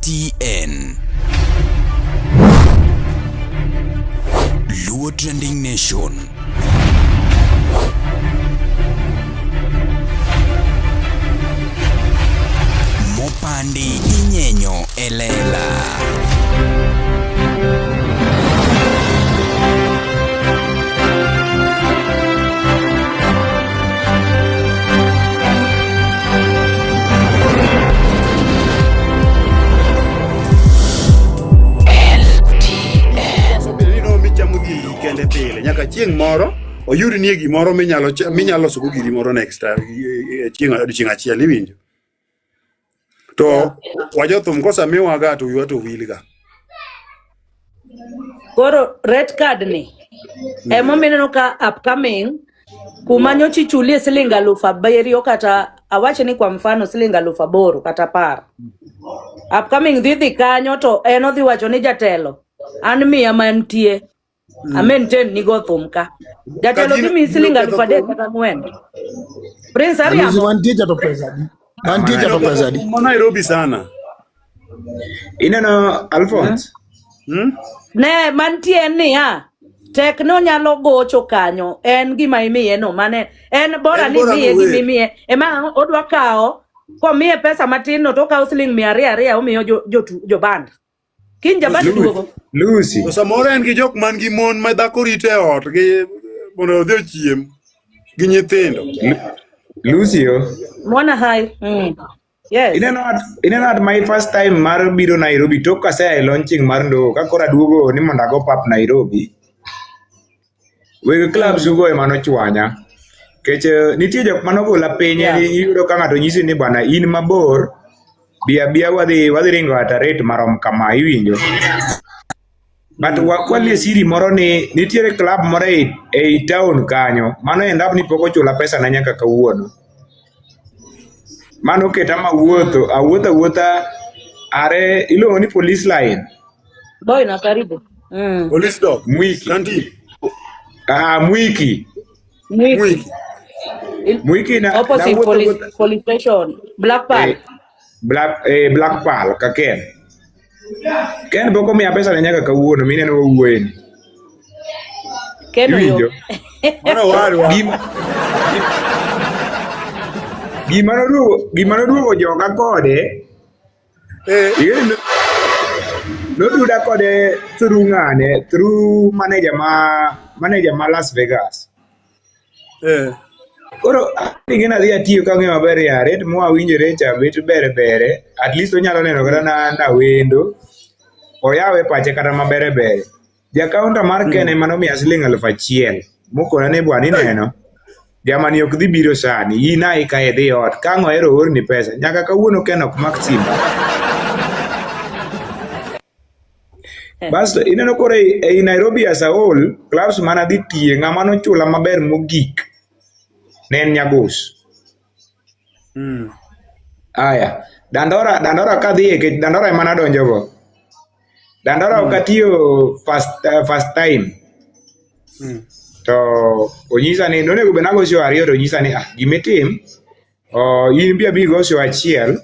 LTN. Luo Trending Nation. Mopandi inyenyo elela. Kende pile nyaka chieng' moro oyud nie gimoro minyalo minyalo losogo giri moro next time chieng' odiochieng' achiel iwinjo. To wajothum kosemiwaga to wiwa to wilga. Koro red card ni emomiyo ineno ka upcoming kuma nyocha ichulie siling 7,000 kata awach ni kwa mfano siling 8,000 kata 10. Upcoming dhi dhi kanyo to en odhi wacho ni jatelo an miya mantie a maintain ni go thum ka. Jatelo dhi miyi siling 3,000 kata 4. Prince Alusi Ariambo. mantie cha to pesa adi? Mantie cha to pesa adi? Ma Nairobi sana. Ineno Alphonse? Hmm? Ne mantie en niya, tek nonyalo gocho kanyo, en gima imiye no mane en bora En ni bora imiye nower. gima imiye ema odwa kawo komiye pesa matin no to okawo siling 200 200 omiyo jo jo jo band. Kiny jaband duogo. Lucy. To samoro en gi jok man gi mon ma dhako rito e ot gi mondo odhi ochiem gi nyithindo. Lucy yo. Mwana hai. Yes. Ineno at my first time mar biro Nairobi tok kasea e launching mar Ndoo ka koro aduogo ni mondo ago pap Nairobi. Weg clubs ugo ema nochwanya. Nikech nitie jok manogola piny iyudo ka ng'ato nyisi ni bwana in mabor bi abia wadhi ringo at a rate marom kama iwinjo. But wakwalie siri moro ni nitiere club moro ei town kanyo mano end up ni pok ochula pesa na nyaka kawuono. Mano keta mawuotho awuotho awuotha are iluongo ni police line. Boy na karibu. Police dog. Mwiki. Kantin. Ah, Mwiki. Mwiki. Mwiki. Mwiki na Opposite nawuotho police, awuotha- police station. Black Pearl. Black Pearl ka Ken. Ken pok omiya pesa ne nyaka kawuono mineno wawuoye ni. Ken oyo. Iwinjo? Mano warwa. Gima noduogo joga kode ing'e noduda kode through ng'ane, through manager ma Las Vegas. Koro ing'e nadhi atiyo kang'eyo maber ya rate mwawinjore cha bet bere bere, at least onyalo neno kata na wendo, oyawe pache kata mabere bere. Ja counter mar Ken ema nomiya siling 1,000 mokona ni bwana ineno jamani ok dhi biro sani, in ahi kae idhi ot, ka ang' ohero oorni pesa. Nyaka kawuono Ken ok mak simba. Basto ineno koro ei Nairobi as a whole, clubs mana dhi tiye, ng'ama nochula maber mogik ne en Nyagus. Aya, Dandora kadhiye, nikech Dandora ema nadonjogo. Dandora ok atiyo first time. To onyisa ni nonego bed nago show ariyo to onyisa ni ah gimitim in bi abi go show achiel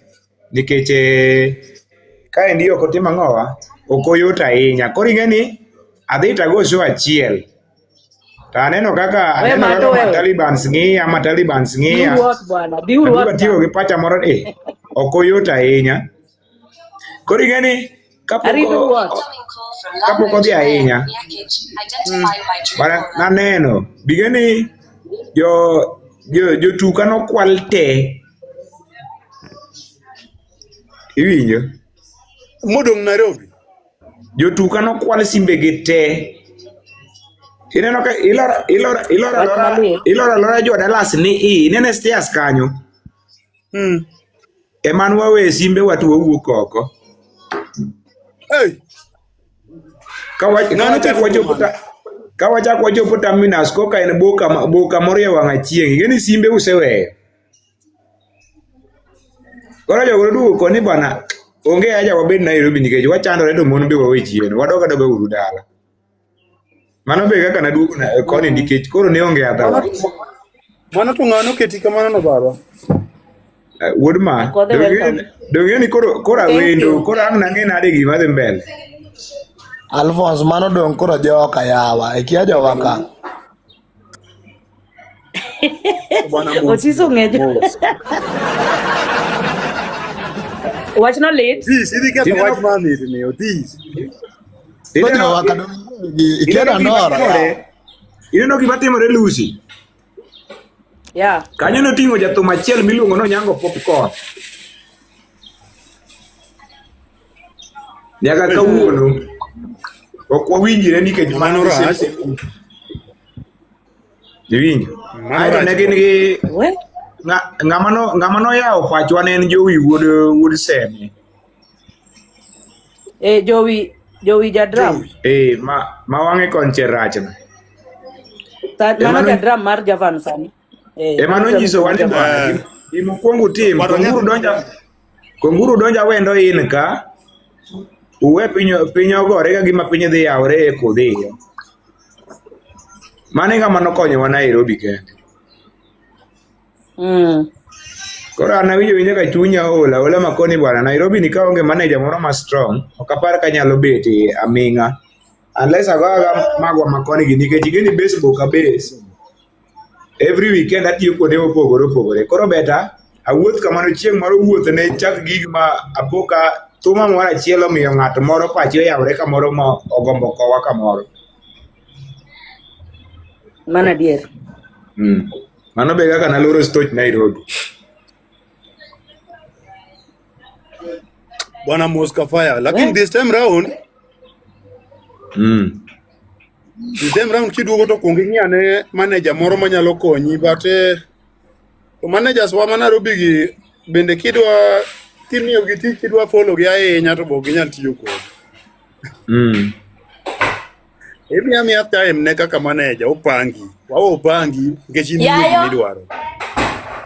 nikech kaendi ok otim ang'owa ok oyot ahinya. Koro ing'e ni adhi to ago show achiel to aneno kaka ma Talibans ng'iya ma Talibans ng'iya. Aduogo atiyo gi pacha moro ok oyot ahinya. Koro ing'e ni kapok odhi ahinya naneno bige ni jotuka nokwal te iwinjo modong' Nairobi jotuka nokwal simbegi te ineno ka iloro alora jo Dallas ni inene stairs kanyo Ema nwawe simbe wa to wawuok oko. Hey. Ka wachak wachopo terminus koka en boka moro e wang' achieng', ing'e ni simbe useweyo. Koro jogo noduogo koni bana, onge haja wabed Nairobi nikech wachandore to mon be wawe chien, wadog adoga uru dala. Mano be kaka naduogo koni nikech koro ne onge otherwise. Mano to ng'ano keti kamano no baba? Wuod ma, Akodhe, welcome. dong' ni koro koro Thank awendo, you. koro ang' nang'e nade gima dhi mbele. Alphonse mano dong' koro joka yawa, ikia jowa ka. Bwana mos. Otis ong'e Mos. Wachno lit. Otis, idhi ketho Tineno- wach mamit ni Otis. Koro Ineno jowa ka dong' ikia ineno gima dandora timore? yawa. Ineno gima timore Lucy? Yeah. Kanyo noting'o jathum achiel miluongo ni Onyango Popcorn. Nyaka kawuono ok wawinjre nikech Mano mano rach. Iwinjo? Mano Aeto ne rach. gin gi Well, ng'ama no ng'ama noyawo pachwa ne en Jowi wuod wuod Seme. eh, Jowi, Jowi jadram. Jowi. Eh, ma wang'e konchiel rachno. Mano Emano jadram mar Javan sani. Eh, ema mano nonyisowa mar ni Javan. bwana Eh, gima okwongo utim, Bwana konguru Onyango. donja konguru donja wendo in ka uwe piny piny ogore ka gima piny dhi yawore e kudhiyo. Mano e ng'ama nokonyowa Nairobi kende. Koro an awinjo winja ka chunya ool aola makoni bwana Nairobi ni kaonge manager moro ma strong ok apar ka nyalo bet aming'a unless ago aga magwa makoni gi nikech ing'e ni base ka base every weekend atiyo kuonde mopogore opogore koro beta awuoth kamano chieng' moro wuoth ne chak gig ma apo ka thuma moro achiel omiyo ng'at moro pache oyawre kamoro ma ogombo kowa kamoro. Mano adier. Mano be kaka naloro stoch Nairobi. Bwana Mosca Fire. Lakini Well, this time round, this time round kiduogo to kuong ing'i ane manager moro manyalo konyi but to managers wa ma Nairobi gi bende kidwa kimiyo gi tich kidwa follow gi ahinya to be ok ginyal tiyo kodi. Imiya miya time ne kaka manager opangi. Wawe opangi nikech in iwuon Yayo, gimidwaro.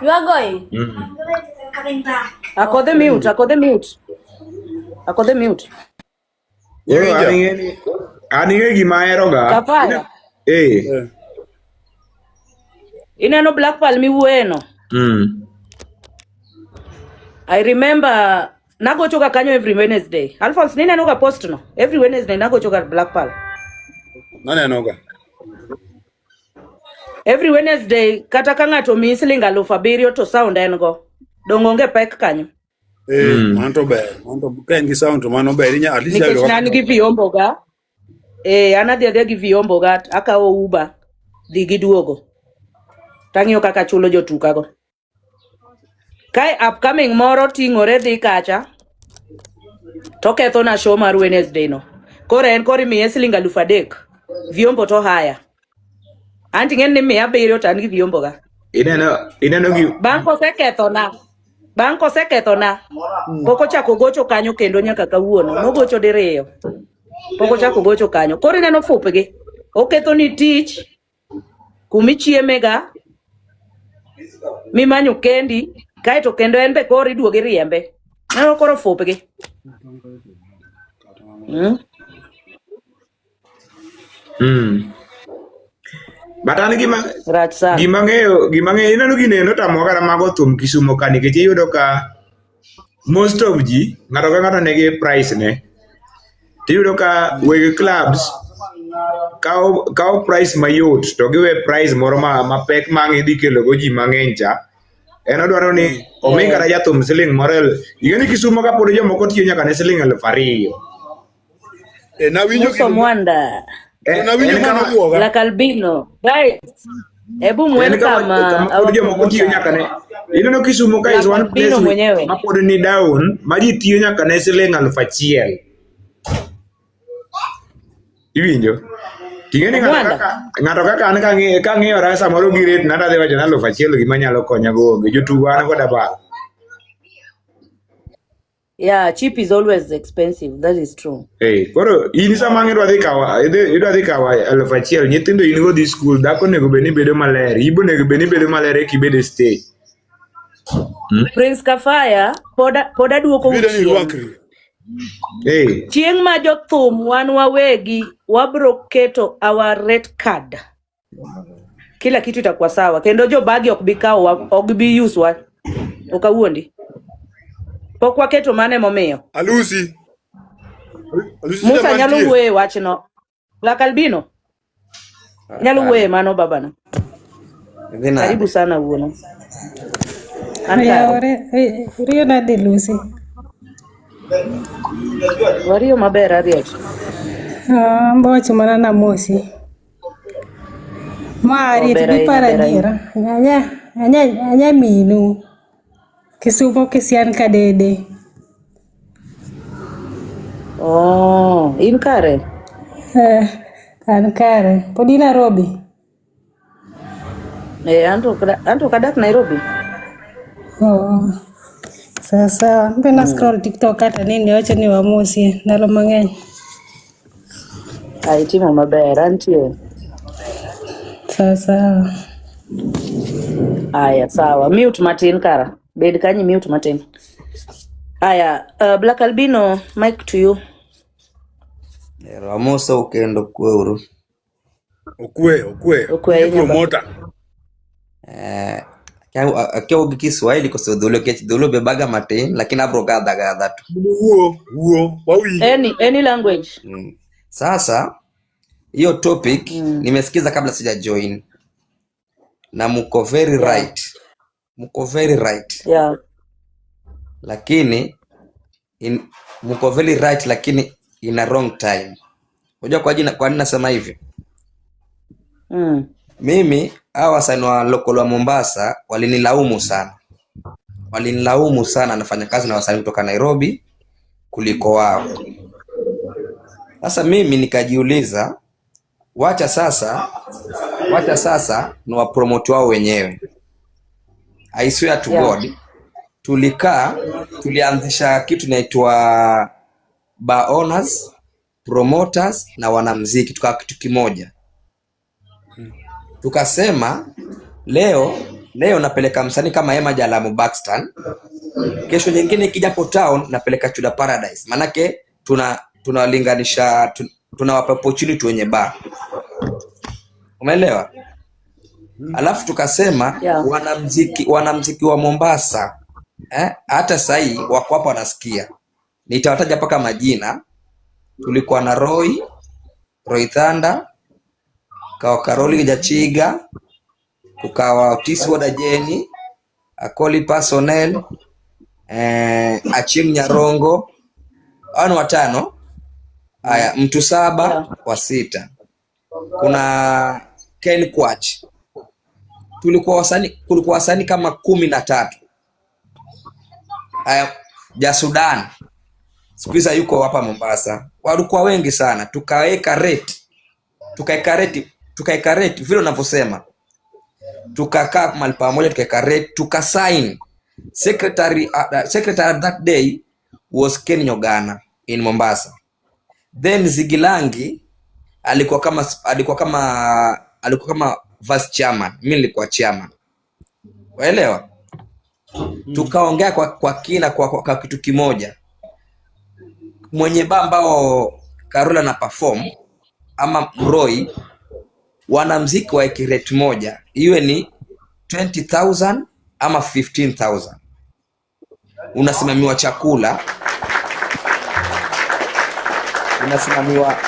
you are going. Akodhe mute, akodhe mute. Akodhe mute. Koro Iwinja? an ing'e ni an ing'e gima aheroga. Kafaya. Eh. Eh. Ineno Black Pearl miwuoyeno. I remember nagochoga kanyo every Wednesday. Alphonse, nineno ga post no. Every Wednesday nagochoga Black Pearl. Nanenoga. Every Wednesday kata ka ng'ato omiyi siling 7,000 to sound en go. Dong onge pek kanyo. Eh, mano to ber. Mano to ka en gi sound to mano ber. Inya at least Nikech inyalo ne an gi vyombo ga. Eh, an adhi adhiya gi vyombo ga akawo Uber dhi gi duogo. Tang'iyo kaka achulo jotukago. Kae upcoming moro ting'ore dhi kacha to ketho na show mar Wednesday no. Koro en koro imiye siling 3,000. Vyombo to haya. Anti ng'eni ni miya 7 to an gi vyombo ga. Ineno ineno gi Bang' kosekethona, bang' kosekethona, pok ochako gocho kanyo kendo nyaka kawuono. Nogocho diriyo. Pok ochako gocho kanyo. Koro ineno fupgi. Oketho ni tich, kumichiemega, mimanyo kendi, kaeto kendo en be koro iduogo iriembe. Neno koro fupgi. But an gima Rach sana. gima ng'eyo gima ng'eyo ineno gineno tamowa kata mago thum Kisumo ka nikech iyudo ka most of ji ng'ato ka ng'ato nigi price ne. Tiyudo ka weg clubs kawo price mayot to giwe price moro ma mapek ma ang' idhi kelo go ji mang'eny cha. En odwaro ni omi kata jathum siling moro ing'e ni Kisumo ka pod jomoko tiyo nyaka ne siling 2,000. Eh, nawinjo Muso gino. Mwanda. Nawinjo En mano kama buoga. Black Albino. Guys, ebu en welcome kama pod our jomoko tiyo promoter. nyaka ne ineno Kisumo ka is Black one place Albino mwenyewe. ma pod ni down ma ji tiyo nyaka ne siling 1,000. Iwinjo? Ting'e ni Mwanda. ng'ato kaka an kang'iyora samoro gi rate na tadhi wacho ni 1,000 gima nyalo konya go onge. Jotugo an koda bal. Yeah, cheap is always expensive. That is true. Eh, koro in sama ang' idwa dhi kawo idwa dhi kawo 1,000 nyithindo in go dhi skul dhako onego bed ni bedo maler ibo onego bed ni bedo maler eka ibed e stage. Prince Kafaya pod aduoko Biro ni chien. rwakri. Eh, Chieng' ma jothum wan wawegi wabro keto our rate card. Kila kitu itakuwa sawa. Kendo jobagi ok bi kawo ok bi use wa. Ok awuondi. Pok waketo mano emomiyo. Alusi. Alusi Musa sida nyalo mantie. wuoyo e wachno. Black Albino nyalo wuoyo e mano babana. Idhi nade? Karibu sana wuono. An kare. Oyawore, riyo nade Lucy? Wariyo maber Harriet. Ah, ambo wacho mana namosi. Ma Oh, Harriet ber bi ahinya, paro ber ahinya. adiera. Anya minu. Kisumo kisian kadede. Oh, in kare? Eh, an kare. Podi Nairobi. Eh, anto ok adak Nairobi. Oh. Sawa sawa. Mbe na scroll TikTok kata nini wacho ni wamosi ndalo mang'eny. Ai, itimo maber, antie. Sawa sawa. Aya, sawa. Mute matin kara. Bed kanyi mute matin. Aya, Black Albino, mic to you. Ero, amoso kendo kweuru. Okwe, okwe. Okwe Ni ahinya ba. promoter. Eh, akia gi Kiswahili koso Dholuo nikech Dholuo be baga matin lakini abro gadha gadha tu. Wuo, wuo, wawinjo. Any language. Sasa hiyo topic nimesikiza kabla sija join na mko very Yeah. right. Mko very right. Yeah. Lakini mko very right lakini in a wrong time. Unajua kwa nini nasema hivyo? Mimi hawa wasanii wa local wa Mombasa walinilaumu sana. Walinilaumu sana nafanya kazi na wasanii kutoka Nairobi kuliko wao. Sasa mimi nikajiuliza, wacha sasa ni wapromote wao wenyewe. I swear to Yeah. God, tulikaa tulianzisha kitu inaitwa bar owners, promoters na wanamuziki, tukawa kitu kimoja. Tukasema leo napeleka msanii kama Emma Jalamu Baxton, kesho nyingine ikija hapo town napeleka Chuda Paradise. Manake tunawalinganisha, tunawapa opportunity wenye bar. Umeelewa? Alafu tukasema Yeah. wanamuziki wa Mombasa hata sahi wako hapa wanasikia. Nitawataja mpaka majina. Tulikuwa na Roy Thunder, kawa Karoli Jachiga, kukawa Otis Wadajeni, Akoli Personnel, Achim Nyarongo. Hao ni watano. Haya, mtu saba Yeah. wa sita. Kuna Ken Kwach. Kulikuwa wasanii kama 13. Haya, Jasudan siku hizi yuko hapa Mombasa. Walikuwa wengi sana. Tukaweka rate. Tukaweka rate vile unavyosema. Tukakaa mahali pamoja, tukaweka rate, tukasign. Secretary that day was Ken Nyogana in Mombasa. Then Zigilangi alikuwa kama vice chairman, mimi nilikuwa chairman. Waelewa? Tukaongea kwa kina kwa kitu kimoja. Mwenye baa ambao Carola na perform ama Roy, wanamuziki wa rate moja, iwe ni 20,000 ama 15,000. Unasimamiwa chakula,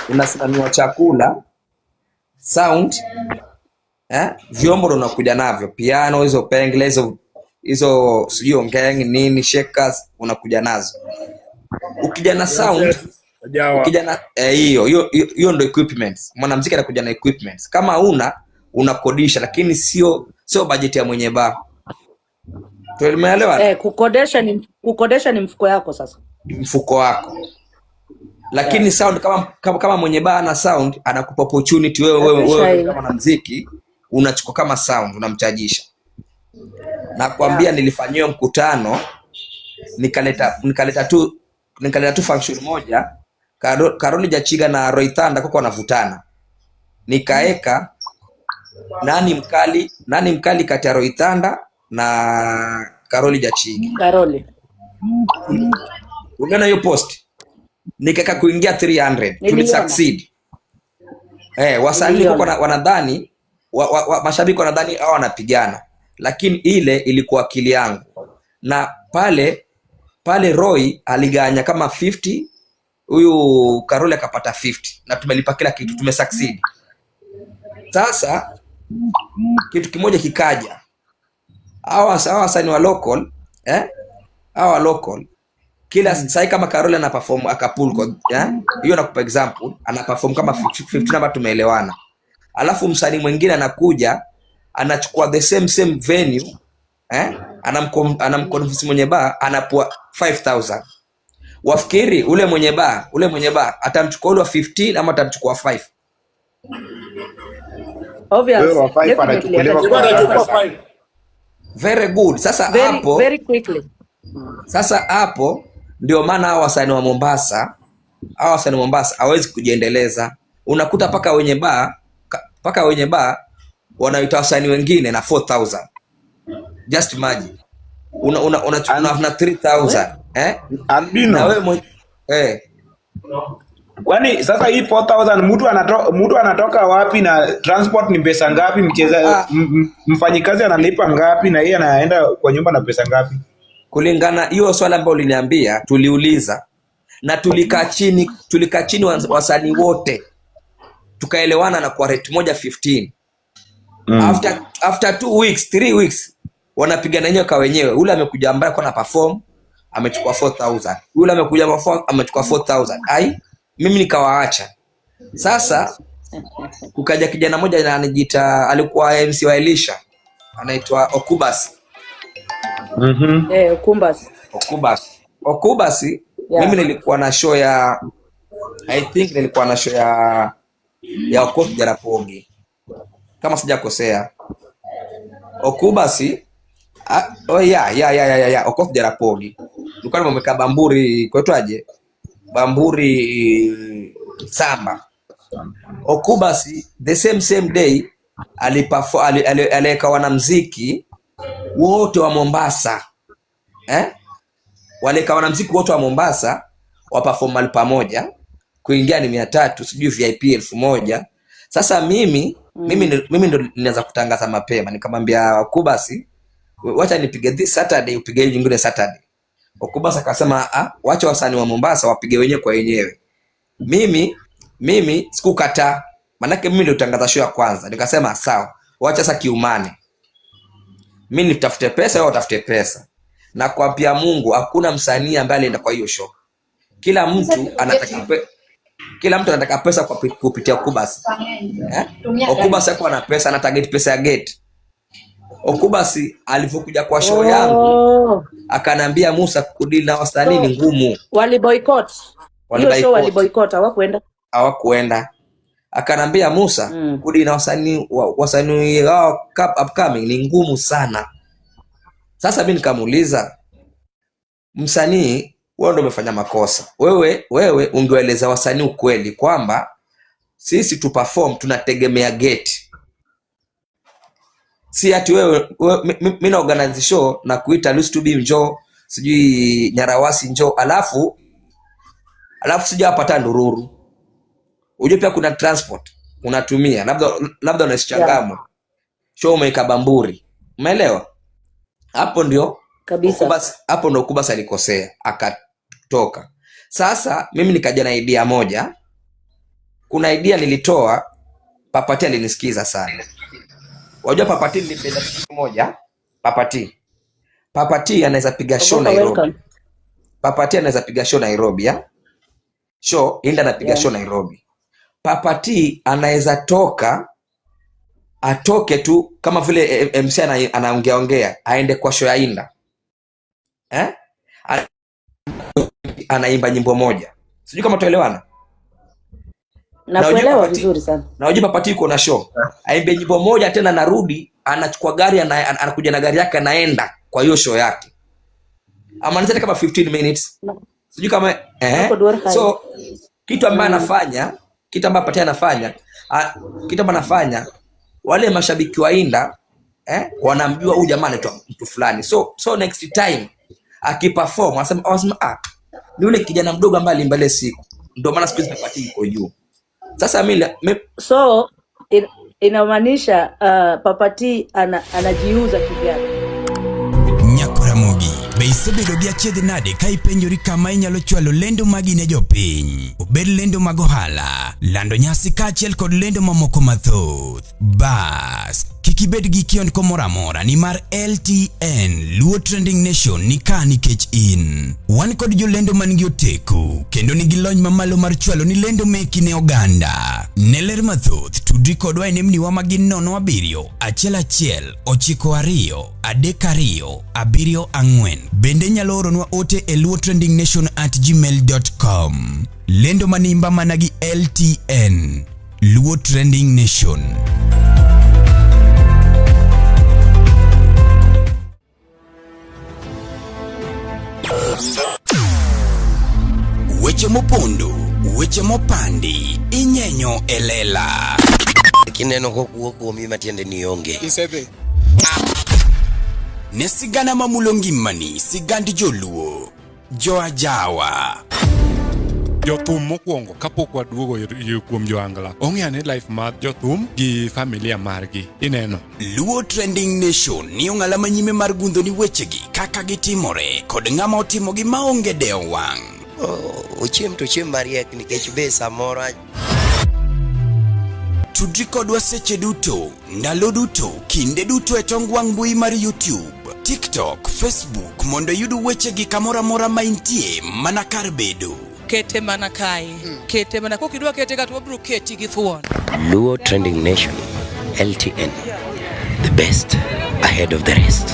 unasimamiwa chakula, sound, vyombo ndo unakuja navyo, piano hizo, pengle hizo sijui ongeng nini, shakers unakuja nazo. Ukija na sound, Jawa. ukija na hiyo ndo equipment. Mwanamuziki anakuja na equipment. Kama una unakodisha, lakini sio budget ya mwenye bar. Tumeelewa? Kukodesha ni mfuko yako sasa. Mfuko wako. Lakini sound kama mwenye bar na sound anakupa opportunity wewe kama mwanamuziki unachukua kama sound unamchajisha. Nakwambia nilifanyiwa mkutano, nikaleta tu function moja, Karoli Jachiga na Roy Thunder kwa wanavutana. Nikaeka nani mkali kati ya Roy Thunder na Karoli Jachiga. Karoli. Uliona hiyo post? Nikaeka kuingia 300. Niliona. Tulisucceed. Wasanii Niliona. kwa wanadhani, mashabiki wanadhani hao wanapigana. Lakini ile ilikuwa akili yangu. Na pale pale Roy aliganya kama 50, huyu Karoli akapata 50, na tumelipa kila kitu, tumesucceed. Sasa kitu kimoja kikaja, hawa wasanii wa local, hawa local kila sai kama Karoli ana perform Acapulco, hiyo nakupa example, ana perform kama 15 hapa, tumeelewana. Alafu msanii mwingine anakuja anachukua the same same venue, anamconvince mwenye bar, anapua 5000. Wafikiri ule mwenye bar, atamchukua ule wa 15 ama atamchukua 5? Obvious. Wewe wa 5 Definitely anachukuliwa atachukua kwa haraka five. sana. Very good. Sasa Very, hapo, very quickly. sasa hapo ndio maana hawa wasanii wa Mombasa, hawa wasanii wa Mombasa hawezi kujiendeleza. Unakuta paka wenye bar, paka wenye bar wanaita wasanii wengine na 4000. Just imagine. Una una una, una, una 3000, Albino. Na wewe Kwani sasa hii 4000 mtu anatoka wapi na transport ni pesa ngapi? Mcheza mfanyikazi analipa ngapi na yeye anaenda kwa nyumba na pesa ngapi? Kulingana hiyo swala ambayo uliniambia, tuliuliza na tulikaa chini, wasanii wote tukaelewana na kwa rate moja 15. After 2 weeks, 3 weeks wanapigana wenyewe kwa wenyewe. Ule amekuja ambaye alikuwa ana perform amechukua 4000. Yule amekuja perform amechukua 4000. Ai, mimi nikawaacha. Sasa kukaja kijana mmoja na anajiita, alikuwa MC wa Elisha, anaitwa Okubas. Okumbas. Okubas, Yeah. Mimi nilikuwa na show ya, I think nilikuwa na show ya Okoth Jarapogi kama sijakosea. Okubas, oh yeah, Okoth Jarapogi. Nilikuwa nimemweka Bamburi, kwaitwaje? Bamburi Samba. Okubas the same day aliweka wanamuziki wote wa Mombasa. Waliweka wanamuziki wote wa Mombasa wa perform mahali pamoja. Kuingia ni 300, sijui VIP 1000. Sasa mimi ndo nilianza kutangaza mapema, nikamwambia Okubas, wacha nipige this Saturday, upige nyingine Saturday. Okubas akasema, wacha wasanii wa Mombasa wapige wenyewe kwa wenyewe. Mimi sikukataa, manake mimi ndio tangaza show ya kwanza. Nikasema sawa, wacha sasa kiumane. Mimi nitafute pesa, wao watafute pesa. Na kwa pia Mungu hakuna msanii ambaye alienda kwa hiyo show. Kila mtu anataka pesa kwa kupitia Okubas. Okubas hakuwa na pesa, ana target pesa ya gate. Okubas alipokuja kwa show yangu akanambia Musa, kudili na wasanii ni ngumu. Wali boycott. Hiyo show wali boycott, hawakuenda. Akanambia Musa, kudili na wasanii wao upcoming ni ngumu sana. Sasa mimi nikamuuliza, msanii wewe ndio umefanya makosa. Wewe ungeeleza wasanii ukweli kwamba sisi tu perform tunategemea gate. Si ati wewe mimi na organize show na kuita Lucy to be njoo, sijui Nyarawasi njoo, alafu sijui hapa Ndururu. Unajua pia kuna transport unatumia, labda unasichangamwe. Show umeweka Bamburi. Umeelewa? Hapo ndio kabisa. Hapo ndio Okubas alikosea, akatoka. Sasa mimi nikaja na idea moja. Kuna idea nilitoa, Papati alinisikiza sana. Wajua Papati nilipenda kitu moja, Papati anaweza piga show Nairobi. Papati anaweza piga show Nairobi, ya? Show Inda anapiga show Nairobi. Papati anaweza toka, atoke tu kama vile MC anaongea ongea, aende kwa show ya Inda. Anaimba nyimbo moja. Sijui kama tuelewana. Na kuelewa vizuri sana. Na unajua Papati yuko na show. Aimbe nyimbo moja tena narudi, anachukua gari, anakuja na gari yake anaenda kwa hiyo show yake. Amaliza kama 15 minutes. Sijui kama So kitu ambaye anafanya, kitu ambaye Papati anafanya, kitu ambaye anafanya wale mashabiki wa Inda wanamjua huyu jamaa anaitwa mtu fulani. So next time akiperform anasema ni yule kijana mdogo ambaye alimba ile siku. Ndio maana siku hizi Papati iko juu. Sasa mimi so inamaanisha Papati anajiuza kivyake. Nyakoramogi. Isebedo gi achiedh nade ka ipenjori kama inyalo chwalo lendo magi ne jopiny? Obed lendo mag ohala, lando nyasi kaachiel kod lendo mamoko mathoth. Bas, kik ibed gi kiondko moro amora nimar LTN Luo Trending Nation ni ka nikech in. Wan kod jolendo man gi oteku kendo nigi lony mamalo mar chwalo ni lendo meki ne oganda. Ne ler mathoth, tudri kodwa e nembniwa ma gin 07 11 92 32 74. Bende inyalo oronwa ote e luotrendingnation@gmail.com. Lendo manimba mana gi LTN. Luo Trending Nation. Weche mopondo, weche mopandi, inyenyo e lela. Kineno kokuo kuomi matiende ni onge. Isedhi. Ne sigana mamulo ngimani, sigand joluo. Joajawa. Jothum mokwongo kapok waduogo kuom joangla ong'e ane life mar jothum gi familia margi ineno. Luo Trending Nation ni ong'ala manyime mar gundho ni wechegi kaka gitimore kod ng'ama otimogi maonge dewo wang'. Ochiem to ochiem mariek nikech be samoro Tudri kodwa seche duto, ndalo duto, kinde duto e tong wang' mbui mar YouTube, TikTok, Facebook mondo iyud wechegi kamoro amora ma intie mana kar bedo. Kete mana kae. Kete mana kokidwa kete ka to wabiro keti gi thuon. Luo Trending Nation, LTN, the best ahead of the rest.